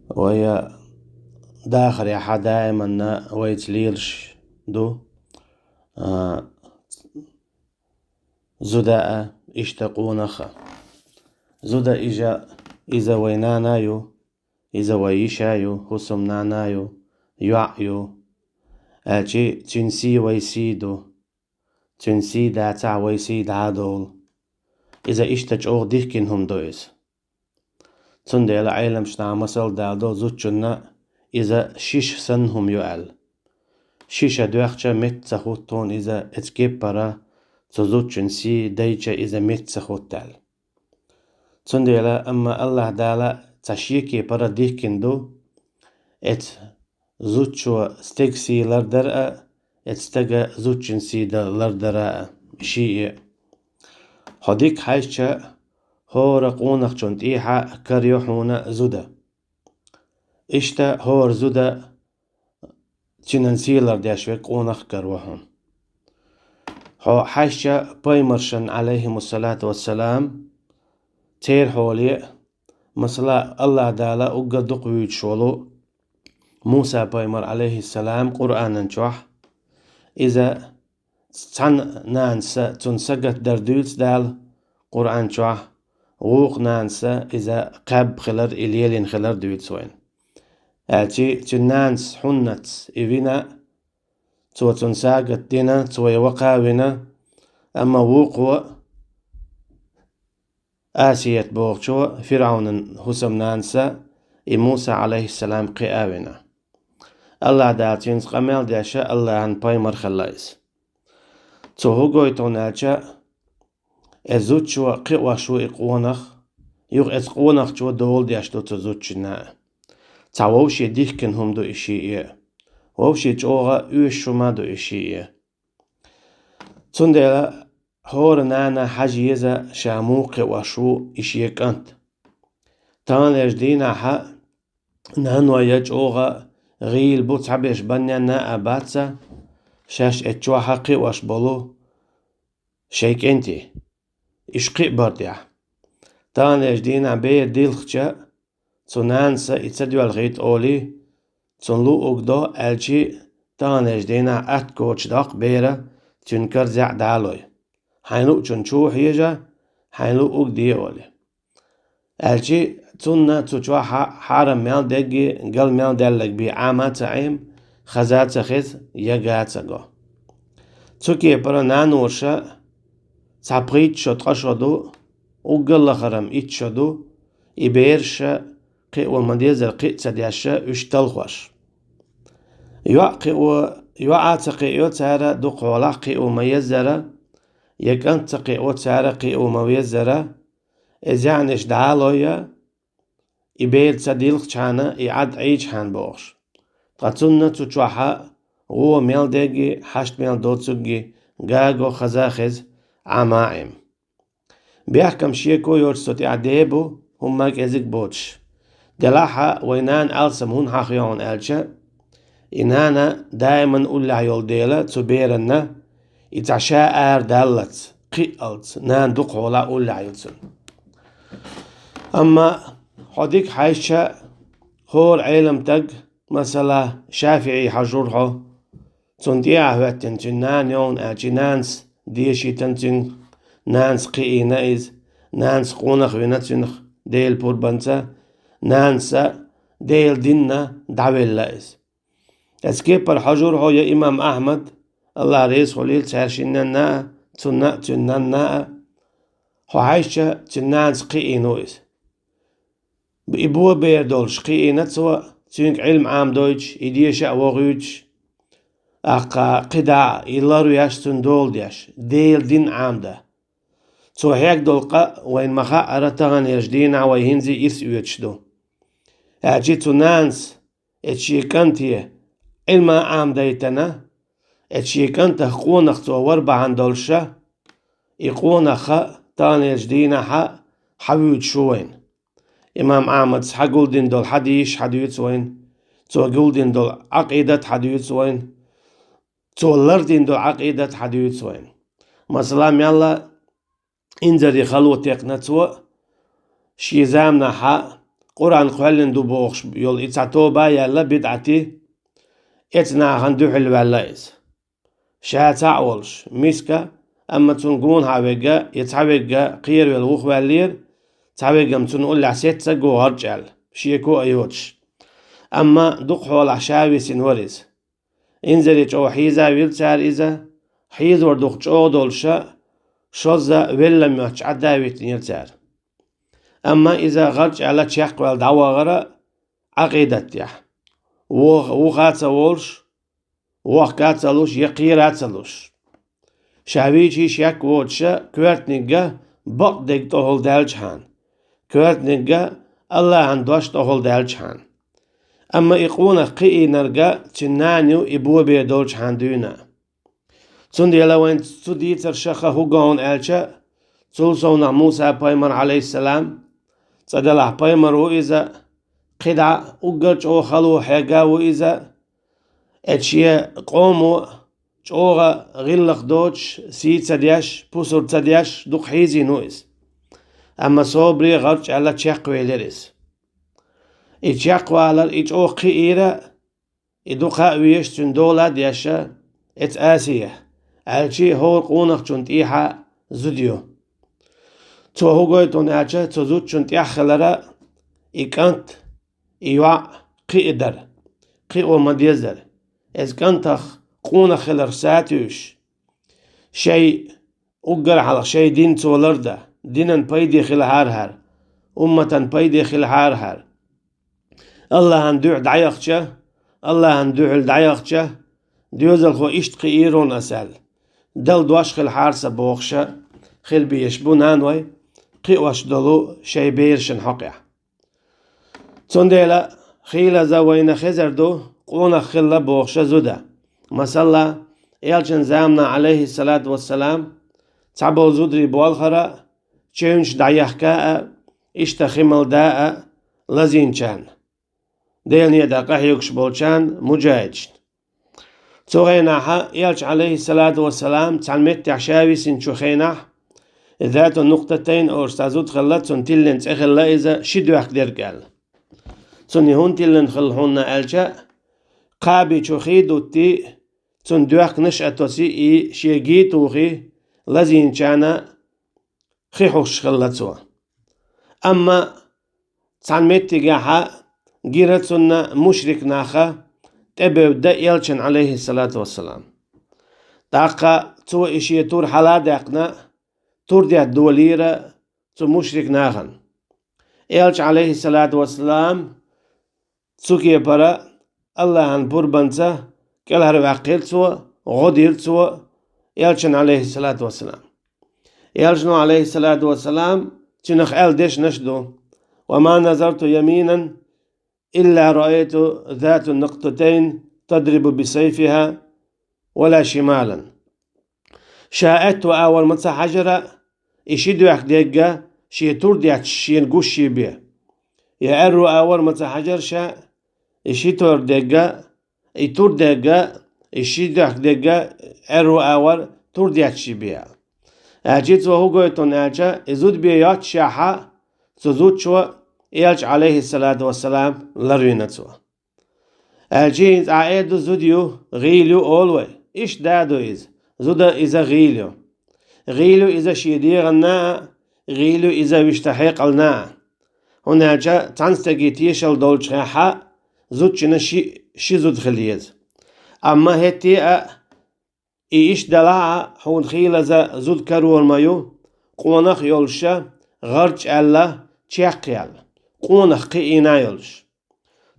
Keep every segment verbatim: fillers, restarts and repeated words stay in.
Вай дахарехьа даиманна вайца лелаш ду, а, зуда а, иштта къонах а. Зуда иза, иза вай нана ю, иза вай йиша ю, хӀусамнана ю, йоӀ ю. Аьлчи цуьнан сий вай сий ду. Цуьнан сий дацахь, вай сий дӀа а долу. Иза иштта чӀогӀа дихкина хӀума ду иза. Цундела Ӏеламнаха масал даладо зудчунна иза шиша санна хӀума ю аьлла. Шиша доьхча метта ца хӀутту хьуна иза, эцу кеппара цу зудчун сий дайча иза метта ца хӀутту аьлла. Цундела, амма Аллаха Дала цхьа шен кепара дихкина ду, эцу зудчо стеган сий лардар а, эцу стага зудчун сий дан лардара а, шиъ а. Хьо дика хьаьжча, хӀора къонахчун тӀехьа карайо хьуна зуда. Иштта хӀора зуда цуьнан сий лардеш верг къонах караво хьуна. Хьо хьаьжча пайхамаршан, Ӏалайхимуссалату вассалам, церан хьоле а, масала, Аллаха Дала уггар дукха вуьйцуш волу Муса пайхамар, Ӏалайхиссалам, Къуръанан чохь, иза цхьана нанас цунна сагатдар дуьйцу Дала Къуръан чохь, вукху нанас иза кхаьбна хилар, и лелийна хилар дуьйцу вайна. Аьлчи цуьнан нанас Хьуннац и вина, цо цунна сагатдина, цо и вакха а вина, амма вукхо Асият бохучо, ФирӀавнан хӀусамнанас, и Муса, Ӏалайхиссалам, кхиа а вина. Аллаха Дала цуьнца къамел деш, Аллахьан пайхамар хилла иза. Цо хӀун гойту хьуна аьлча, эцу зудчо кхиош ву и къонах, юха эцу къонахчо дола деш ду цу зудчунна а. Цхьа вовшийн дихкина хӀума ду и шиъ а. Вовшийн чӀогӀа оьшуш хӀума ду и шиъ а. Цундела хӀора нана хьажа еза, ша муха кхиош ву и шен кӀант. Таханлерчу дийнахь наной а чӀогӀа гӀийла бу, цхьаберш банненна а бац, шаьш эцу чохь кхиош болу шайн кӀентий, уьш кхиабар тӀехь. Таханлерчу дийнахь бер дилхча, цу нанас и ца доьлхийта олий, цунна луъург до, аьлчи, таханлерчу дийнахь атта коча доккху бера цуьнан карзехь далой. Хьайн луучунна чу хьежа, хьайн луъург де олий. Аьлчи, цунна цу чохь хьарам мел дерг а, гал мел даьлларг бен Ӏама а ца Ӏема, хаза а ца хеза, яга а ца го. Цу кепара наноша цхьа пхийтта шо ткъа шо ду, уггар лахара-м итт шо ду, и бераш кхио ма-деззара кхиа ца деш, уьш талхош. ЙоӀ кхио, йоӀа ца кхио цара дукхахьолахь кхио ма-еззара, я кӀант ца кхио цара кхио ма-веззара, иза яхьанаш дӀалой, и бер ца дилхчхьана, и Ӏад Ӏийчхьана бохуш. Ткъа цунна цу чохь гӀо мел дерг а, хьашт мел доцург а, га а го, хаза а хеза, Ӏама а Ӏема. Бехкам шеко йоцуш цу тӀехь де бу, хӀумма кӀезиг боцуш. Делахь а вай нана алсам хӀунда хьахийна аьлча, и нана даиман уллехь йолу дела цу беранна, и цхьа ша арадаллалц, кхиалц, нана дукхахьолахь уллехь ю цунна. Амма хьо дика хьаьжча, хӀора Ӏеламстаг, масала, ШафиӀий хьажура хьо, цунна тӀехьа хӀоьттина цуьнан нана йогӀна аьлчи, нанас дешийтина цуьнга, нанас кхиийна иза, нанас къонах вина цуьнах Делан пурбанца, нанас Делан динна дӀавелла иза. Эцу кепара хьожура хьо я имам Ахьмад, Аллах реза хуьлийла цаьршиннанна а, цунна а, цуьнан нанна а, хьо хьаьжча, цуьнан нанас кхиийна ву иза. И бо бер долуш кхиийна цо, цуьнга Ӏилма Ӏамадойтуш, и деша а вохуьйтуш, аккха кхидӀа а, и ларвеш цунна дола деш, Делан дин Ӏамадан. Цо хьегна долу къа вайна ма-хаъара, таханлерчу дийнахь вай хӀинца а ирс оьцуш ду. Аьлчи цу нанас эцу шен кӀанте Ӏилма а Ӏамадайтина, эцу шен кӀантах къонах цо вар бахьана долуша, и къонах а таханлерчу дийнахь а хьавуьйцуш ву вайна. Имам Ахьмада хьагулдина долу хьадисаш хьадуьйцу вайна, цо гулдина долу Ӏакъидат хьадуьйцу вайна, цо лардина долу Ӏакъидат хьадуьйцу вайна. Масала, мелла инзаре хало текхна цо, шен заманахь а Къуръан кхоьллина ду бохуш йолу и цхьа тоба а яьлла, бидӀати, эцу нахана дуьхьал ваьлла иза. Ша цхьаъ волуш, миска, амма цунна гонахьа вегга я цхьа вегга кхеравелла вухаваьллера, цхьа вегга-м цунна уллехь сеццаг ву гӀарчӀ аьлла, шеко а йоцуш. Амма дукха хьолахь ша висина вара иза. Инзаре чӀогӀа хьийзавира цара иза, хьийзор дукха чӀогӀа долуша, шозза велла моьттуш Ӏадда витинера цара. Амма иза гӀарчӀ аьлла чекхваьлла дӀавахара Ӏакъидат тӀехь. Вох-, вуха а ца волуш, вохка а ца луш, я кхера а ца луш. Ша вийчий шек воцуша, коьртанигга бакъдерг тӀехула даьлчхьана, коьртанигга Аллахьан дош тӀехула даьлчхьана. Амма и къонах кхиийнарга цуьнан нана ю и бобер долчхьана дуьйна. Цундела вайн цу дийцарша ха хӀу гуш ю аьлча, цул совнах Муса-пайхамар, Ӏалайхиссалам, цкъа делахь пайхамар ву иза, кхидӀа уггар чӀогӀа хало хьегна ву иза, эцу шен къомо чӀогӀа гӀиллакх доцуш, сий ца деш, пусар ца деш, дукха хьийзийна ву иза. Амма собаре гӀарчӀ аьлла чекхвелира иза. И чекхвалар, и чӀогӀа кхиира, и дукха а везаш, цуьнан дола а деш, эцу Асия, аьлча, хӀора къонахчунна тӀехьа зуда ю. Цо хӀу гойту аьлча, цу зудчунна тӀехь хилара и кӀант, и йоӀ кхиа дара, кхио ма-деззара. Эцу кӀантах къонах хиларх сатуьйсуш, шайн уггар хьалха шайн дин цо лардан, динан пайде хилахьара хӀара, умматан пайде хилахьара хӀара. Аллахьан дуьхьа дӀаяхча, Аллахьан дуьхьал дӀаяхча, доьзалхо иштта кхиийра ас аьлла, Далла дош хилахьара сан бохуша, хила безаш бу наной, кхиош долу шайн берашна хьокъехь. Цундела хийлаза вайна хезар ду къонах хилла бохуша зуда. Масала, элчан заманахь, Ӏалайхиссалату вассалам, цхьаболу зударий болхара, чевнаш дӀаяхка а, иштта хи мала да а лазийначарна, Делан некъа тӀехь къахьоьгуш болчарна, муджахӀидашна. Цу хенахьа элча, Ӏалайхиссалату вассалам, цхьана меттехь ша висинчу хенахь, Зату Нукътатайн олуш цхьа зуда хилла, цунна тиллина цӀе хилла иза, ши доьхка дерг аьлла. Цунна и хӀунда тиллина хилла хьуна аьлча, кхаби чу хи дуттий, цунна доьхканаш а тосий, и шен гий тухий, лазийначарна хи хьуш хилла цо. Амма цхьана меттигехьа гира цунна мушрик наха тӀебевдда элчан, Ӏалайхиссалату вассалам. ТӀаккха цо и шен тур хьала а даьккхина, тур детта долийра цу мушрик нахана. Элча, Ӏалайхиссалату вассалам, цу кепара Аллахьан пурбанца кӀелхьарваьккхира цо, гӀо дира цо элчана, Ӏалайхиссалату вассалам. Элчано, Ӏалайхиссалату вассалам, цуьнах аьлла дешнаш ду: «Ва ма назарту яминан илла раайту зату нукътатайн тадрибу бисайфиха ва ла шималан». Ша аьтту агӀор ма ца хьажара, и ши доьхка дегга шен тур детташ шена гуш бен. Я аьрру агӀор ма ца хьажара ша, и ши тур дегга, и тур дегга, и ши доьхка дегга аьрру агӀор тур детташ бен. Аьлча цо хӀу гойту аьлча, и зуда бен йоццушехьа, цу зудчо элча, Ӏалайхиссалату вассалам, ларвина цо. Аьлча хӀинца Ӏа эр ду, зуда ю, гӀийла ю олу вай. Иштта да ду иза. Зуда иза гӀийла ю. ГӀийла ю иза шен дегӀанна а, гӀийла ю иза вуьшта хьекъална а. ХӀунда аьлча цхьана стеган тешалла долчухьа зудчунна ши, ши зуда хила еза. Амма хӀетте а, и иштта далахь а, хьуна хийлаза зуда карор ма ю, къонах йолуша, гӀарчӀ аьлла, чекхъяьлла, къонах кхиийна йолуш.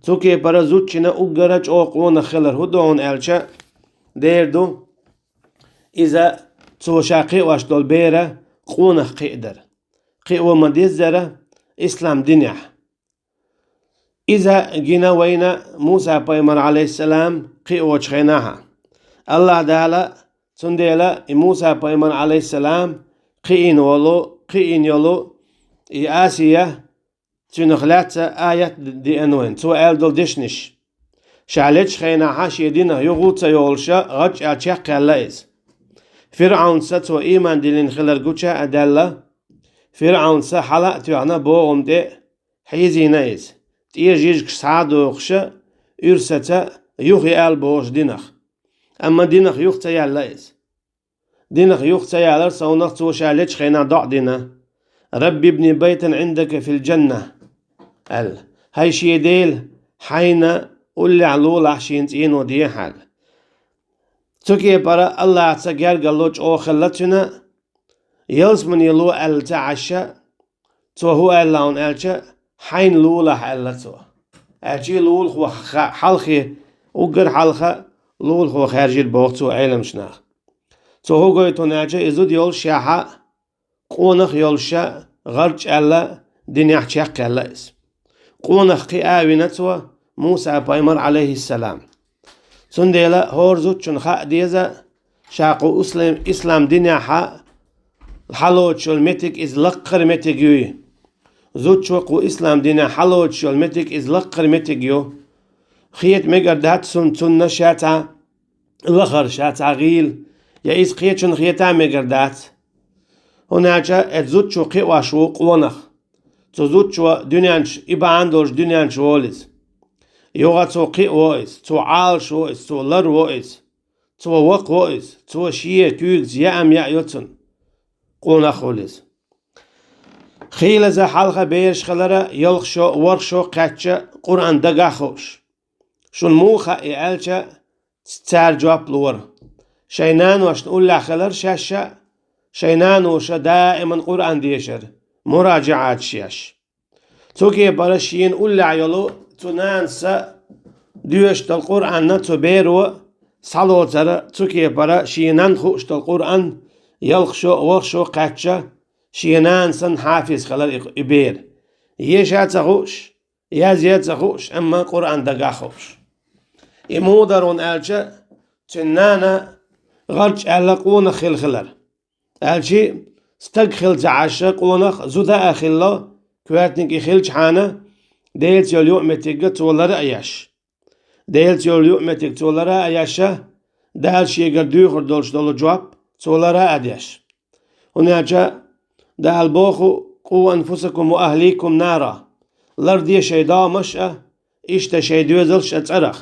Цу кепара зудчунна уггара чӀогӀа къонах хилар хӀу ду хьуна аьлча, дера ду, иза цо ша кхиош долу бера къонах кхиадар. Кхио ма-деззара ислам динехь. Иза гина вайна Муса-пайхамар, Ӏалайхиссалам, кхиочу хенахьа. Аллахь Дала, цундела и Муса-пайхамар, Ӏалайхиссалам, кхиийна волу, кхиийна йолу и Асия, цуьнах лаьцна аят деана вайна, цо аьлла долу дешнаш. Ша лечу хенахьа шен динах юха а ца йолуша, гӀачӀ аьлла чекхъяьлла иза. ФирӀавнца цо ийман диллина хилар гуча а даьлла, ФирӀавнца хьала а тоьхна бохург тӀе, хьийзийна иза, тӀе жижигаш схьа а дохуша, уьрсаца юха яла бохуш динах. Амма динах юха ца яьлла иза. Динах юха ца ялар совнах цо ша лечу хенахь доӀа дина: «Рабби ибни байтан Ӏиндак фил джанна», – аьлла. «ХӀай шен Дела, хьайна уллехь лолахь шена цӀено дехьа», – аьлла. Цу кепара Аллахьца гергарло чӀогӀа хилла цуьнан, ялсамане ло аьлла ца Ӏаьша, цо хӀун аьлла хьуна аьлча, хьайна лулахь аьлла цо. Аьлча лулахо ха-, хьалхе, уггар хьалха лулахо хаьржира боху цо Ӏеламчу наха. Цо хӀун гойту хьуна аьлча, и зуда йолушшехьа, къонах йолуша, гӀарчӀ аьлла, динехь чекхъяьлла иза. Къонах кхиа а вина цо, Муса пайхамар, Ӏалайхиссалам. Цундела хӀора зудчунна хаа деза, ша кху услам-, ислам динехьа хьалоцуш йолу меттиг иза лакхара меттиг юй. Зудчо кху ислам динехь хьалоцуш йолу меттиг иза лакхара меттиг ю. Хета мегар дац цунна, цунна ша цхьа лахара, ша цхьа гӀийла, я иза кхечунна хета а мегар дац. ХӀунда аьлча оцу зудчо кхиош ву къонах. Цу зудчо дуьнен чу, и бахьана долуш дуьнен чу волу иза. Юха цо кхиаво иза, цо Ӏалашво иза, цо ларво иза, цо вакхаво иза, цо шен куьйгаца яа-м яайо цунна. Къонах хуьлу иза. Хийлаза хьалха бераш хилара, ялх шо, ворхӀ шо кхаьчча, Къуръан дагахь хууш. Шуна муха хаьа и аьлча, цара жоп лора: шайн наношна уллехь хилар шаьш а, шайн наноша даиман Къуръан дешар, муражаӀаташ еш. Цу кепара шена уллехь йолу цу нанас доьшуш долу Къуръанна цу беро схьалоцара, цу кепара шен нанна хууш долу Къуръан ялх шо, ворхӀ шо кхаьчча, шен нана санна хьафиз хилар и, и бер. Еша а ца хууш, язъя а ца хууш, амма Къуръан дагахь хууш. И муха дара хьуна аьлча, цуьнан нана гӀарчӀ аьлла къонах хилла хилар. Аьлчи, стаг хилла ца Ӏаш къонах, зуда а хилла, коьртаниг и хилчхьана, Делаца йолу юкъаметтиг цо лара а еш. Делаца йолу юкъаметтиг цо лара а еш, Дала шегара дуьйхур долуш долу жоп цо лара а деш. ХӀунда аьлча Дала боху: «Къу анфусакум ва ахликум нара». Ларде шайн домаш а, иштта шайн доьзалш а цӀарах.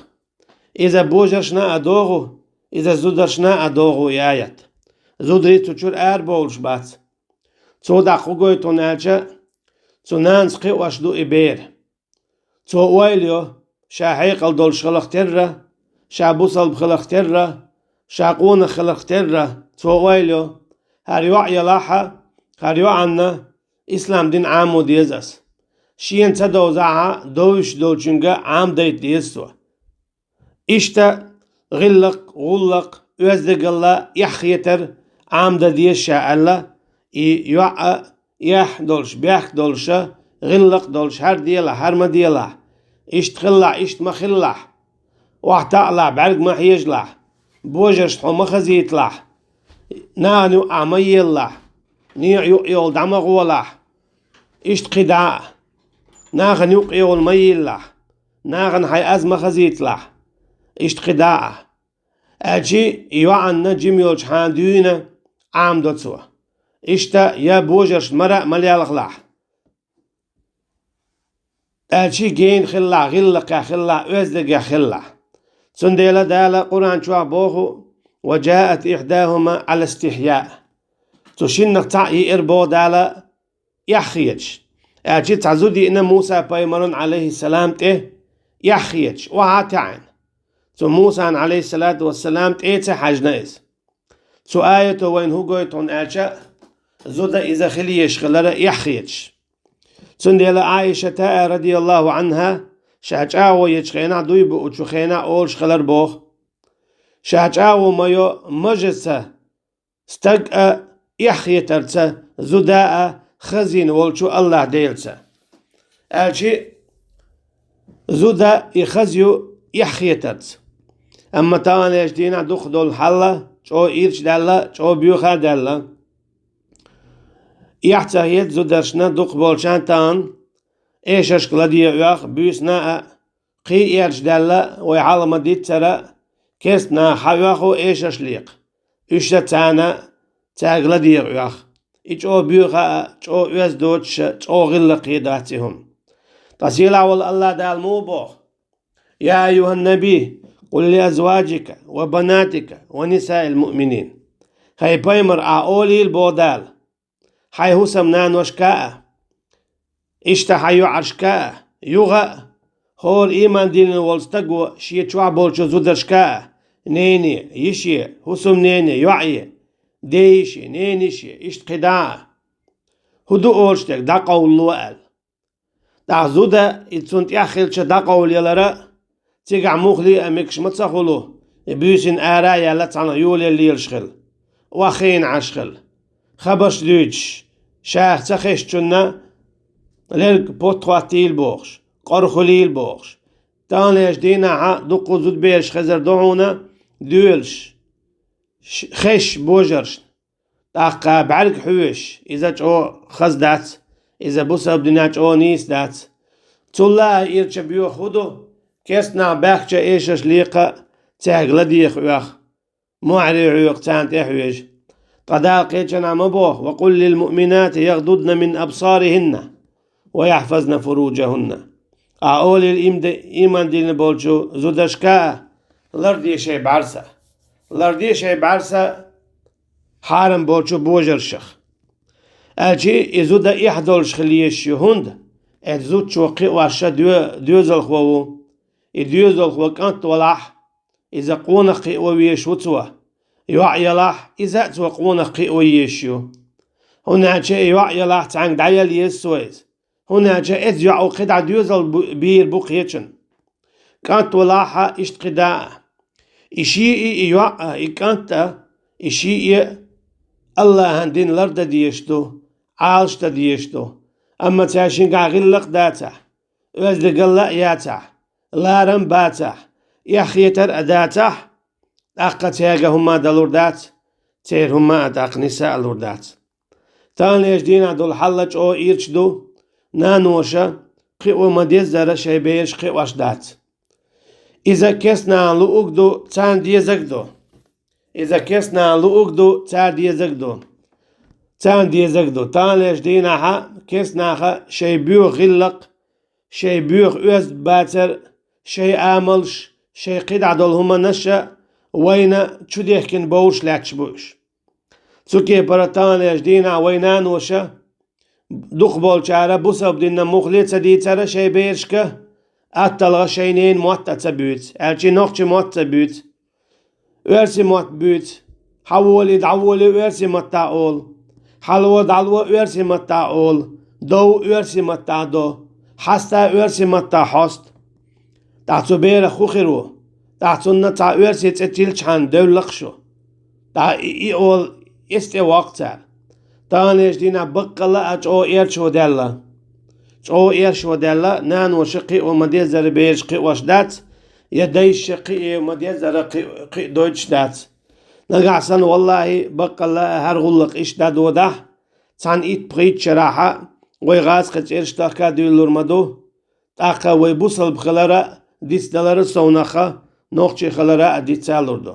Иза божаршна а догӀу, иза зударшна а догӀу и аят. Зударий цу чуьра арабовлуш бац. Цо дӀа хӀун гойту хьуна аьлча, цу нанас кхиош ду и бер. Цо ойла йо, ша хьекъал долуш хиларх терра, ша бусалба хиларх терра, ша къонах хиларх терра, цо ойла йо: хӀара йоӀ елахьа, хӀара йоӀанна ислам дин Ӏамо деза ас. Шена ца довзахьа, довзуш долчуьнга Ӏамадайта деза цо. Иштта гӀиллакх, гӀуллакх, оьздагалла, эхь хетар Ӏамадан деза ша аьлла, и йоӀ а эхь долуш, бехк долуша, гӀиллакх долуш, хӀара делахь, хӀара ма делахь, иштта хилалахь, иштта ма хилалахь, охьатаӀалахь, бӀаьрг ма хьежалахь, божаршна хьо ма хазийталахь, нахана юкъахь ма елалахь, некъа юкъа йолу дӀа ма гӀолахь, иштта кхидӀа а, нахана юкъа йолу ма йийлалахь, нахана хьайн аз ма хазийталахь, иштта кхидӀа а. Аьлчи йоӀанна жима йолчхьана дуьйна Ӏамадо цо. Иштта я божаршна мара а ма лелхалахь. Аьлчи гена хилалахь, гӀиллакхехь хилалахь, оьздагехь хилалахь. Цундела Дала Къуръан чохь боху: «Ва джаат ихьдахума Ӏала истихьяъ». Цу шиннах цхьаъ йиира боху Дала, эхь хеташ. Аьлчи цхьа зуда йиъна Муса пайхамаран, Ӏалайхиссалам, тӀе, эхь хеташ, охьа а таьӀна. Цу Мусан, Ӏалайхиссалату вассалам, тӀе а ца хьаьжна иза. Цу аято вайна хӀун гойту хьуна аьлча, зуда иза хила езаш хилара эхь хеташ. Цундела Ӏайшата а, радияллаху Ӏанха, ша чӀагӀо ечу хенахь, дуй буучу хенахь олуш хилар боху: ша чӀагӀо ма йо мажаца, стаг а эхь хетарца, зуда а хазийна волчу АллахӀ Делаца. Аьлчи, зуда и хаза ю эхь хетарца. Амма таханлерчу дийнахь дукхах долу хьал чӀогӀа ирча даьлла, чӀогӀа боьха а даьлла. Эхь ца хета зударшна дукхахболчарна тахана, эшаршка ладегӀа оьху, буьйсанна а, кхин а ирча даьлла, вай хьалха ма-дийццара, керста наха хьаоьху эшарш лекха. Уьш дан царна, цаьрга ладегӀа оьху. И чӀогӀа боьха а, чӀогӀа оьзда доцуш а, чӀогӀа гӀиллакхе дац и хӀума. Ткъа сийлахь волу АллахӀ Дала муха боху: «Я айюхӀан-набий, къул ли азваджика ва банатика ва нисаил муъминин». ХӀай пайхамар, ахь олийла, боху Дала, хьайн хӀусамнаношка а, иштта хьайн йоӀаршка а, юха а, хӀора ийман диллина волу стаго шен чохь болчу зударшка а, нене, йише, хӀусамнене, йоӀе, дейише, ненайише, иштта кхидӀа а. ХӀун ду олуш дерг, дӀакъовлало аьлла. ТӀаккха зуда и цунна тӀехь хилча дӀакъовлаялара, цигахь муххале а мегаш ма ца хуьлу, и буьйсанна ара а яьлла цхьаьна йолаелла лелаш хила, охьахиъна Ӏаш хила, хабарш дуьйцуш, шаьш ца хезначунна лерг потт хӀоттийла бохуш, къора хуьлийла бохуш. Таханлерчу дийнахь дуккха зудабераш хезар ду хьуна доьлуш, ш-, хезаш божаршна. ТӀаккха бӀаьрг хьоьжуш, иза чӀогӀа хаза дац, иза бусалба динехь чӀогӀа нийса дац. Цул а ирча боьха хӀун ду, керстанах баьхкача эшарш лекха а, цаьрга ладегӀа оьху, мухӀаре хьоькху царна тӀе а хьоьжу. Ткъа Дала кхечанхьа ма боху: «Ва къул лил муъминати ягӀдудна мин абсарихӀинна ва яхьфазна фуруджахӀунна». Ахь олийла ийман диллина болчу зударшка а, ларде шайн бӀаьрса. Ларде шайн бӀаьрса хьарам болчу божаршах. Аьлча и зуда эхь долуш хила езаш ю, хӀунда аьлча зудчо кхиош ша доь-, доьзалхо ву. И доьзалхо кӀант валахь, иза къонах кхио везаш ву цо. ЙоӀ ялахь, иза а цо къонах кхио езаш ю. ХӀунда аьлча и йоӀ ялахь, цхьаьнга дӀаяла еза цо иза. ХӀунда аьлча эцу йоӀо кхидӀа доьзал бу-, бийр бу кхечун. КӀант валахь а, иштта кхидӀа а. И шиъ а, и йоӀ а, и кӀант а, и шиъ а АллахӀан дин лардан дезаш ду, Ӏалашдан дезаш ду. Амма цаьршинга гӀиллакх дацахь, оьздангалла а яцахь, ларам а бацахь, эхь хетар а дацахь, тӀаккха цаьрга хӀумма а далур дац, церан хӀумма а тӀаккха нисса а лур дац. Таханлерчу дийнахь долу хьал а чӀогӀа ирча ду, наноша кхио ма-деззара шайн бераш кхиош дац. Иза керстанахна луург ду, царна дезарг ду. Иза керстанахна луург ду, царна дезарг ду. Царна дезарг ду. Таханлерчу дийнахь керстанаха шайн боьха гӀиллакх, шайн боьха оьзда бацар, шайн амалш, шайн кхидӀа долу хӀуманаш а вайна чудехкина бовлуш лаьтташ бу уьш. Цу кепара таханлерчу дийнахь вайн наноша, дукхахболчара бусалба динна муххале а ца дийцара шайн берашка, атталгӀа шайн ненан мотт а ца буьйцу, аьлча нохчийн мотт а ца буьйцу, оьрсийн мотт буьйцу, хьаволий, дӀаволий оьрсийн маттахь олу, хьалво, дӀалво оьрсийн маттахь олу, дов оьрсийн маттахь до, хьаста оьрсийн маттахь хьоста. ТӀаккха цу берах хӀун хир ву? ТӀаккха цунна цхьа оьрсийн цӀе тилличхьана девлла-кх шу. ТӀаккха и, и олу, эс тӀе воккху цара. Таханлерчу дийнахь баккъалла а чӀогӀа эрчо даьлла. ЧӀогӀа эрчо даьлла, наноша кхио ма-деззара бераш кхиош дац, я дайша кхио ма-деззара кхи-, кхиадойтуш дац. Нагахь санна, валлахӀи, баккъалла а хӀара гӀуллакх иштта дӀадодахь, цхьана итт-пхийтта шарахь а вай гӀазкхи цӀераш дахка а дуьйлалур ма ду. ТӀаккха вай бусалба хилар а дицдалар а совнаха, нохчий хилар а дицдалур ду.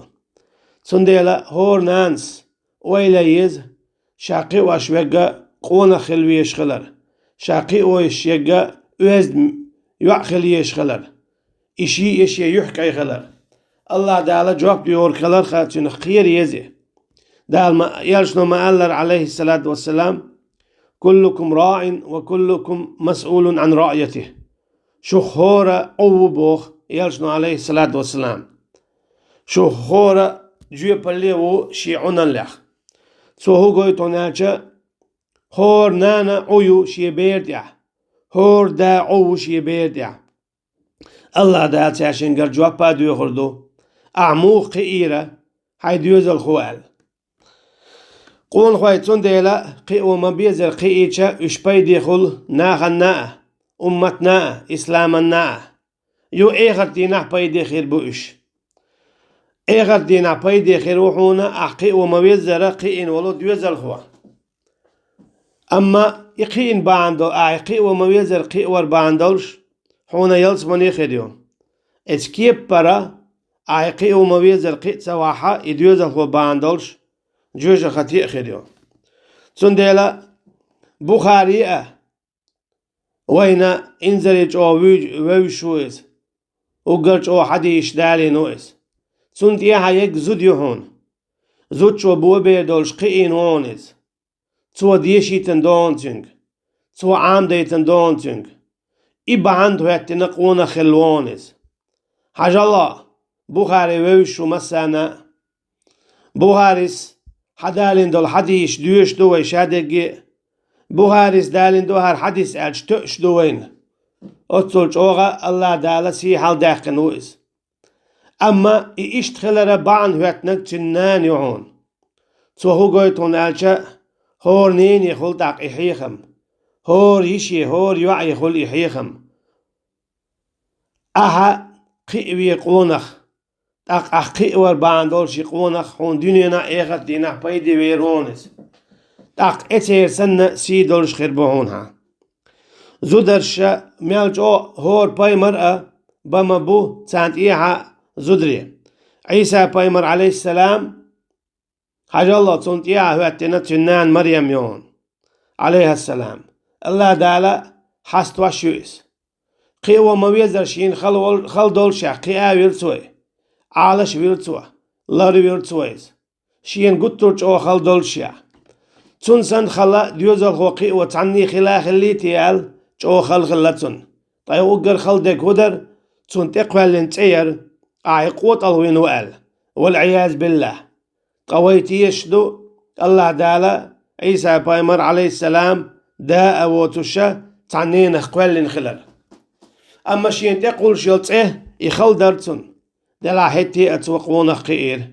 Цундела хӀора нанас ойла еза, ша кхиош верг къонах хила везаш хилар, ша кхиош верг оьзда йоӀ хила езаш хилар, и шиъ а шен юьхькӀай хилар. АллахӀ Дала жоп доьхург хиларх цуьнах кхера еза. Дала ма, элчано ма-аллара, Ӏалайхиссалату вассалам: «Куллукум раӀин ва куллукум масъулун Ӏан раӀйатихӀ». Шух хӀора Ӏу ву боху элчано, Ӏалайхиссалату вассалам. Шух хӀора жоьпалле а ву шен Ӏуналлех. Цо хӀун гойту аьлча, хӀора нана Ӏу ю шен бер тӀехь, хӀора да Ӏу ву шен бер тӀехь. АллахӀ Дала цаьршингара жоп а доьхур ду: «Ахь муха кхиийра хьайн доьзалхо?» аьлла. Къонахой цундела кхио ма-беззара кхиийча, уьш пайде хуьлу нахана а, умматна а, исламанна а. Ю эхарт дийнахь пайде хир бу уьш. Эхарт дийнахь пайде хир ву хьуна ахь кхио ма-веззара кхиийна волу доьзалхо. Амма и кхиийна бахьана долу, ахь кхио ма-веззара кхиавар бахьана долуш, хьуна ялсамане хир ю. Эцу кепара, ахь кхио ма-веззара кхиа ца вахьа, и доьзалхо бахьана долуш, жоьжахате а хир ю. Цундела Бухари а, Вайна инзаре чӀогӀа вуьйж-, вевзаш ву иза. Уггар чӀогӀа хьадисаш далийна ву иза. Цунна тӀехьа ерг зуда ю хьуна. Зудчо бо бер долуш кхиийна ву хьуна иза. Цо дешийтина ду хьуна цуьнга. Цо Ӏамадайтина ду хьуна цуьнга. И бахьана хӀоьттина къонах хилла ву хьуна иза. Хьажал, Бухари вевзаш ву массарна а. Бухарис хьадалийна долу хьадисаш доьшуш ду вай шадерриге а. Бухарис далийна ду хӀара хьадис аьлча тоьуш ду вайна. Оццул чӀогӀа АллахӀ Дала сий хьалдаьккхина ву иза. Амма и иштта хиларан бахьана хӀоьттинарг цуьнан нана ю хьуна. Цо хӀун гойту хьуна аьлча, хӀора нене хуьлу тӀаккха и хьехам. ХӀора йише, хӀора йоӀе хуьлу и хьехам. Ахьа кхиаве къонах. ТӀаккха ахь кхиавар бахьана долуш и къонах хьуна дуьненахь а, эхарт дийнахь а пайде вер ву хьуна иза. ТӀаккха эцера санна сий долуш хир бу хьуна хьан. Зударша мел чӀогӀа хӀора пайхамар а бан ма бу царна тӀехьа зударе. Ӏийса-пайхамар, Ӏалайхиссалам, хьажал, цунна тӀехьа хӀоьттина цуьнан нана Марем ю хьуна, Ӏалайхиссалам. АллахӀ Дала хьастош ю иза. Кхиаво ма везара шена хала вол-, хала доллушехь, кхиа а вира цо, Ӏалаш а вира цо, лар а вира цо иза. Шена гуттар а чӀогӀа хала доллушехь. Цунна санна хала доьзалхо кхиаво цхьанне хила а хиллий те аьлла, чӀогӀа хала хилла цунна. Ткъа и уггар хала дерг хӀун дара? Цунна тӀекхоьллина цӀе яра, ахьа и къотӀалгӀа вина ву аьлла. ВалӀиязу биллахӀ. Ткъа вай тешаш ду, АллахӀ Дала Ӏийса-пайхамар, Ӏалайхиссалам, да а воцуша цхьана ненах кхоьллина хилар. Амма шена тӀекхуллуш йолу цӀе и хала дара цунна. Делахь хӀетте а цо къонах кхиира.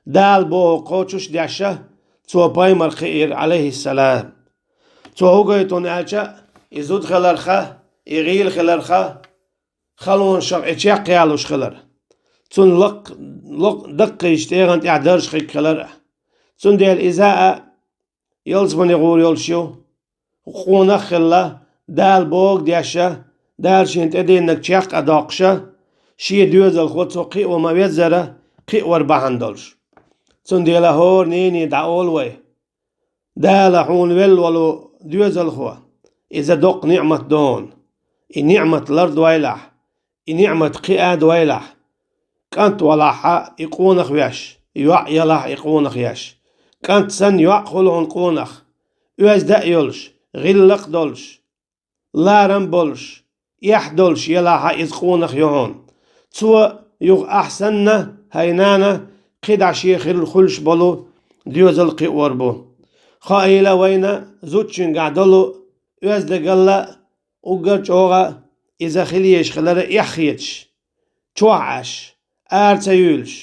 Дала боху кхочуш а деш, цо пайхамар кхиира, Ӏалайхиссалам. Цо хӀун гойту хьуна аьлча, и зуда хиларх, и гӀийла хиларх, халонашах и чекхъялуш хилар. Цунна лакх-, лакх-, даккхийчу тӀегӀан тӀехь даржа хиг хилар а. Цундела иза а ялсамане гӀур йолуш ю, къонах а хилла, Дала бохург деш, Дала шена тӀедиллинарг чекх а доккхуш, шен доьзалхо цо кхиаво ма веззара, кхиавар бахьана долуш. Цундела хӀора нене дӀаолу вай. Дала хьуна велла волу доьзалхо, иза доккха ниӀмат ду хьуна. И ниӀмат лардойла ахь, и ниӀмат кхиадойла ахь. КӀант валахь а и къонах веш, йоӀ ялахь а и къонах еш. КӀант санна йоӀ хуьлу хьуна къонах, оьзда а йолуш, гӀиллакх а долуш, ларам а болуш, эхь а долуш ялахь а иза къонах ю хьуна. Цо юха ахь санна, хӀай нана, кхидӀа шен хир хуьлуш болу доьзал кхиор бу. Хаийла вайна зудчуьнгахь долу оьздагалла а уггар чӀогӀа иза хила езаш хилар а эхь хеташ, чохь Ӏаш, ара ца юьйлуш,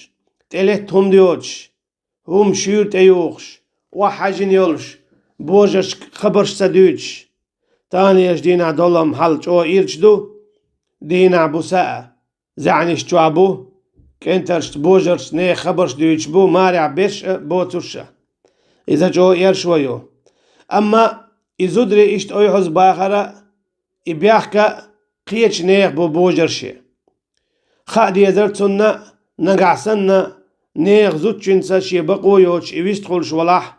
тӀе летта хӀума доцуш, хӀума шуьйра тӀеюхуш, охьахьаьжжина йолуш, божаршка хабарш ца дуьйцуш. Таханлерчу дийнахь долу-м хьал чӀогӀа ирча ду, дийнахь бу са а, заьӀнаш чохь бу, кӀентаршца, божаршца нехан хабарш дуьйцуш бу, марехь берш а, боцурш а. Иза чӀогӀа эршо ю. Амма и зударий иштта ойхьаза бахар а, и бехк а кхечу нехан бу божаршна. Хаа дезара цунна, нагахь санна, нехан зудчуьнца шен бакъо йоцуш и вистхуьлуш валахь,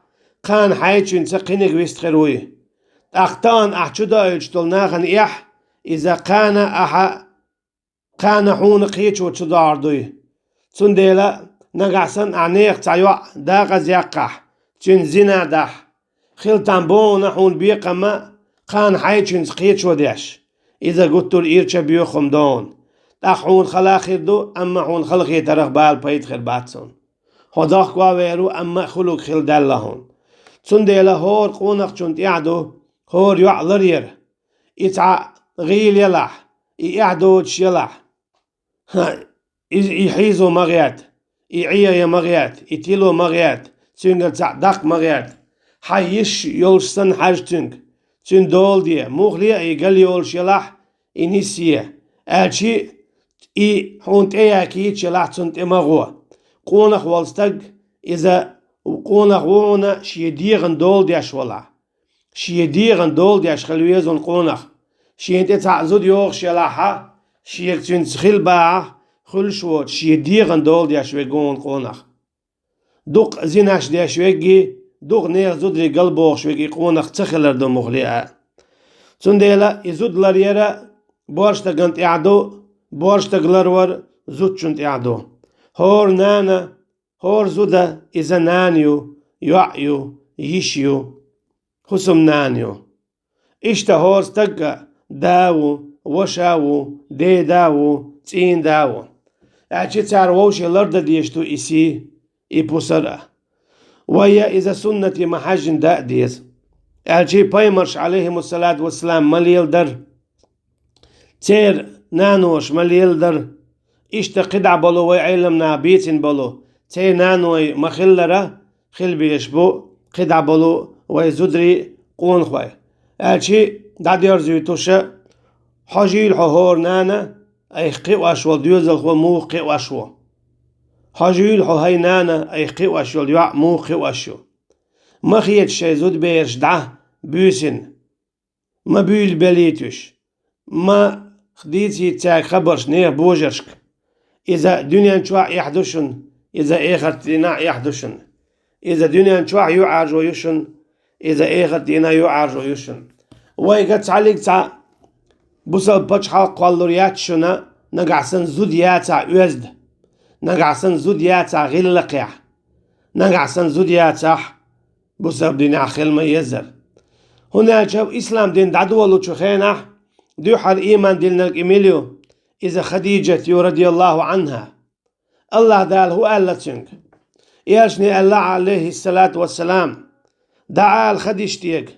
кхана хьайчуьнца кхиниг вистхир вуй. ТӀаккха тахана ахь чудоуьйтуш долу нахана эхь, иза кхана ахьа, кхана хьуна кхечо чудогӀур дуй. Цундела, нагахь санна ахь нехан цхьа йоӀ декъаза яккхахь, цуьнца зина дахь, хила там бохуна хьуна бекхам а, кхана хьайчуьнца кхечо деш. Иза гуттар а ирча боьха хӀума ду хьуна. ТӀаккха хьуна хала хир ду, амма хьуна хала хетарах бала пайда хир бац хьуна. Хьо дохко а вер ву, амма а хуьлуг хила даьлла хьуна. Цундела хӀора къонахчунна тӀехь ду хӀора йоӀ ларъяр. И цхьа гӀийла ялахь, и эхь доцуш ялахь. ХӀа, и, и хьийзо ма гӀерта, и Ӏеха ма гӀерта, и тило ма гӀерта, цуьнгара цхьаъ даккха ма гӀерта. Хьан йиш йолуш санна хьажа цуьнга, цуьнан дола де, муххале а и галйолуш ялахь, и нисъе, аьлчи, и хьуна тӀеяккхийча ялахь, цунна тӀе ма гӀо. Къонах волу стаг, иза къонах ву хьуна шен дегӀан дола деш валахь. Шен дегӀан дола деш хила веза хьуна къонах. Шена тӀе цхьаъ зуда йогӀуш ялахь а, шега цуьнца хила бахахь, хуьлуш воцуш, шен дегӀан дола деш верг ву хьуна къонах. Дукха зинаш деш верг а, дукха нехан зударий галбохуш верг а и къонах ца хилар ду муххале а. Цундела и зуда ларъяр боаршдаган тӀехь ду, боаршдаг ларвар зудчун тӀехь ду. ХӀора нана, хӀора зуда иза нана ю, йоӀ ю, йиша ю, хӀусамнана ю. Иштта хӀора стага да ву, ваша ву, деда ву, цӀийнда ву. Аьлча цара вовше лардан дезаш ду и сий, и пусар а. Вай иза суннате ма хьаьжжина даа деза. Аьлча пайхамарш, Ӏалайхимуссалату вассалам, ма леладар. Церан наноша ма леладар. Иштта кхидӀа болу вай Ӏеламнаха бийцина болу, церан наной ма хиллара, хила безаш бу кхидӀа болу вай зударий, къонахой. Аьлча дӀадерзуьйтуш, хьожийла хьо хӀора нана, айхьа кхиош волу доьзалхо муха кхиош ву. Хьожийла хьо хьайн нана, айхьа кхиош йолу йоӀ муха кхиош ю. Ма хета шайн зудабераш дӀа буьйсина. Ма буьйлабелийта уьш. Ма дийцийта цаьрга хабарш нехан божаршка. Иза дуьнен чохь эхь ду шуна, иза эхарт дийнахь эхь ду шуна. Иза дуьнен чохь юьхьӀаьржо ю шуна, иза эхарт дийнахь юьхьӀаьржо ю шуна. Вайга цхьаллиг цхьа бусалба пачхьалкх кхоллалур яц шуна, нагахь санна зуда яцахь оьзда, нагахь санна зуда яцахь гӀиллакхехь, нагахь санна зуда яцахь бусалба динехь хила ма езара. ХӀунда аьлча ислам дин дӀадолучу хенахь дуьххьара ийман диллинарг и мила ю? Иза Хадижат ю, радияллаху Ӏанха. АллахӀ Дала хӀун аьлла цуьнга? Элчане аьлла, Ӏалайхиссалату вассалам: «ДӀаала Хадижатега,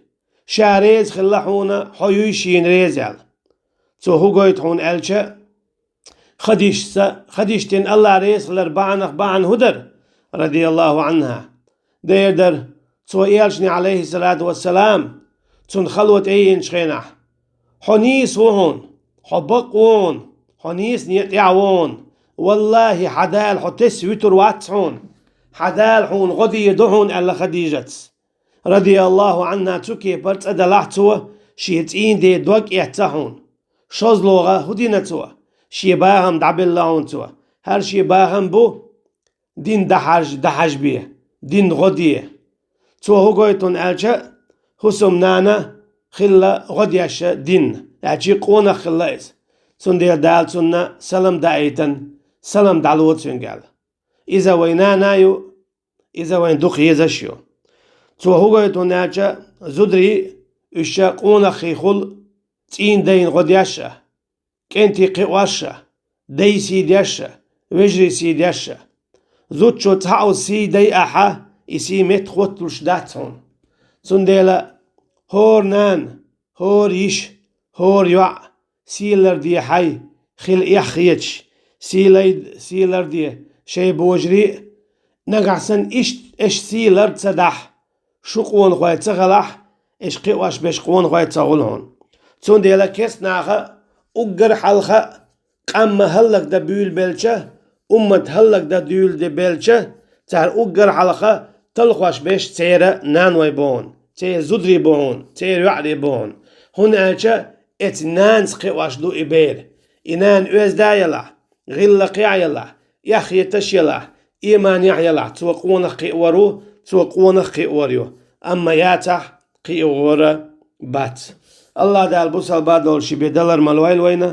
ша реза хилла хьуна, хьо юй шена реза», – аьлла. Цо хӀун гойту хьуна аьлча, Хадижатца, Хадижатан АллахӀ реза хилар бахьанах бахьана хӀун дара, радияллаху Ӏанха? Дера дара, цо элчане, Ӏалайхиссалату вассалам, цунна хало тӀееъначу хенахь: «Хьо нийса ву хьуна, хьо бакъ ву хьуна, хьо нийса некъа тӀехь ву хьуна. ВаллахӀи, хьан Дала хьо тесса вуьтур вац хьуна. Хьан Дала хьуна гӀо дийр ду хьуна», – аьлла Хадижатс, радияллаху Ӏанха. Цу кепара цӀа далахь цо, шен цӀийнан ден дог эцна хьуна. ШозлагӀа хӀун дина цо? Шен бахам дӀабелла хьуна цо. ХӀара шен бахам бу дин дахьаж-, дахьажбе, дин гӀо де. Цо хӀун гойту хьуна аьлча, хӀусамнана хилла гӀо деш дин, аьлча къонах хилла иза. Цундела Дала цунна салам даийтина, салам дӀало цуьнга аьлла. Иза вайн нана ю, иза вайн дукха езаш ю. Цо хӀун гойту хьуна аьлча, зударий, уьш ша къонахий хула, цӀийнан дайна гӀо деш а, кӀентий кхиош а, дайн сий деш а, вежарийн сий деш а. Зудчо цхьаъ сий дай ахьа, и сий метта хӀотталуш дац хьуна. Цундела хӀора нана, хӀора йиша, хӀора йоӀ сий ларде хьай, хила эхь хеташ, сий лай-, сий ларде шайн божарий а. Нагахь санна иштта аша сий ларда ца дахь, шу къонахой ца хилахь, аша кхиош берш къонахой ца хуьлу хьуна. Цундела керста наха уггар хьалха къам хӀаллакдан буьйлабелча, уммат хӀаллакдан дуьйладелча, цара уггар хьалха талхош берш церан наной бу хьуна, церан зударий бу хьуна, церан йоӀарий бу хьуна. ХӀунда аьлча эцу нанас кхиош ду и бер. И нана оьзда елахь, гӀиллакхехь елахь, эхь хеташ елахь, ийманехь елахь, цо къонах кхиор ву, цо къонах кхиор ю. Амма яцахь, кхиор бац. АллахӀ Дала бусалба долуш бен далар ма лойла вайна.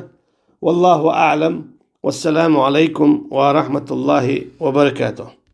Валлаху аӀлам. Вассаламу Ӏалайкум ва рахьматуллахӀи ва баракатухӀ.